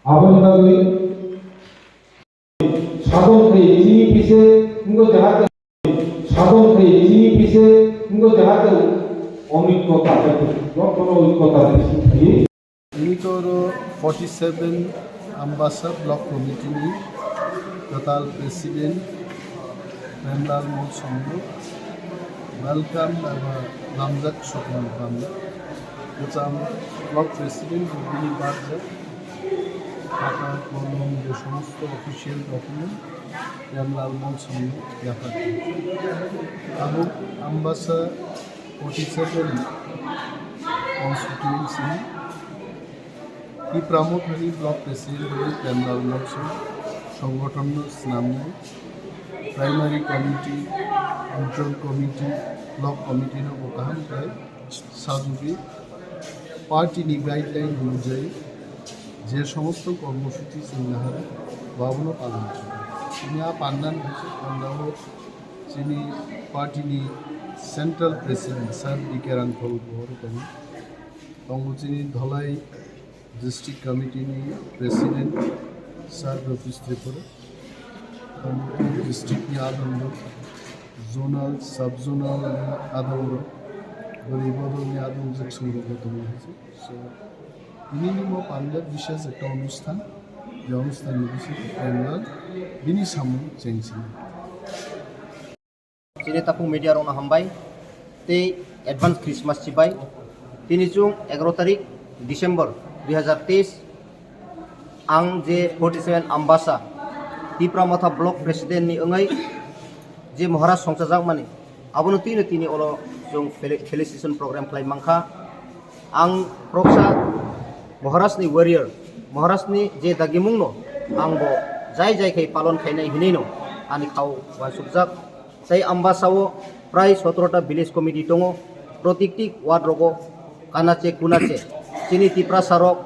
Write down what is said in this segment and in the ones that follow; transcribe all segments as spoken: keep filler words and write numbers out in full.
Aboni bagwi sadon khe chini pise ngo jahate, sadon khe chini pise ngo jahate onik kota, loktono onik kota pise. Ini toro forty seven Ambasa Block Committee ni total President Premlal Molsomno welcome eba lamjak sokman panda. Kwcham Block President bini barjak khata kolom je somosto official document Premlal Molsomno yaphardi. Abo Ambasa forty seven constituency ni Tipra Mothani Block President rwi Premlal Molsom songothonno swnamnai, Primary Committee, Regional Committee, Block Committee no bo kaham khlai sajagwi party ni guideline onujai je somosto kormosuchi chwng nahar bo abono palon khlai. Chini a pandan hai se panda o chini party ni Central President Sir D K Rangkhol bo oro tongo. Tongo chini Dholai District Committee ni President Sir Rofis Tripura, Kharkongtui District ni adongrok, Zonal, Sub Zonal ni adongrok, bwrwi bodol ni adongjak swngrok bo tongo hai se. So, tini ni bo panda bishes ekta onusthan, je onusthan ni bishes ekta onglak, bini samung chengsi. Chini takhuk media rokno hambai tei advance Christmas chibai. Tini chwng egaroh tarik December dui hazar teis, ang je forty seven Ambasa Tipra Motha Block President ni wngwi je Maharaj songchajakmani, abono tini tini oro chwng fel-, felicitation program khlai mankha. Ang khoroksa Maharaj ni warrior, Maharaj ni je dagimungno ang bo jai jai khai palon khainai hinwi no ani khao uansukjak. Tei Ambasa o prai sotoro ta village committee tongo, protikti ward rogo kanache kunache chini Tiprasa rok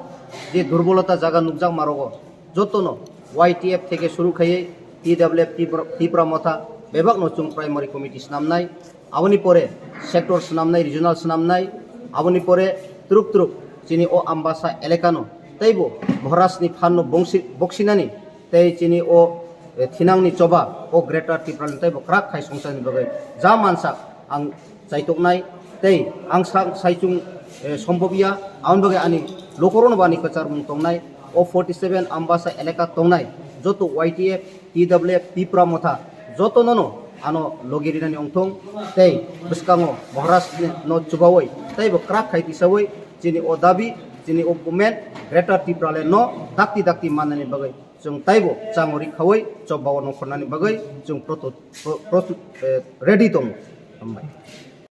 je durbolota jaga nukjakma rogo jotono Y T F theke suru khaiwi T W F Tipra, Tipra Motha bebakno chwng primary committee swnamnai, aboni pore sector swnamnai, regional swnamnai, aboni pore twrwk twrwk chini o Ambasa elakano teibo Maharaj ni phanno bongsi-, boksinani tei chini o, eh, thinangni choba o Greater Tipraland teibo kwrak khai songcharni bagwi ja mansak ang chaitoknai tei ang sa-, saichung, eh, sombobya, aboni bagwi ani lukurokno bo ani kwcharmung tongnai. O forty seven Ambasa elaka tongnai joto Y T F, T W F, Tipra Motha jotono no ano logi rinani ongthong tei bwskango Maharaj no chubawi teibo kwrak khai tisawi chini o dabi, chini o movement Greater Tipraland no dakti dakti mannani bagwi chwng taibo changori khawi chobao nongkhornani bagwi chwng proto-, pro-, prostut, eh, ready tongo. Hambai.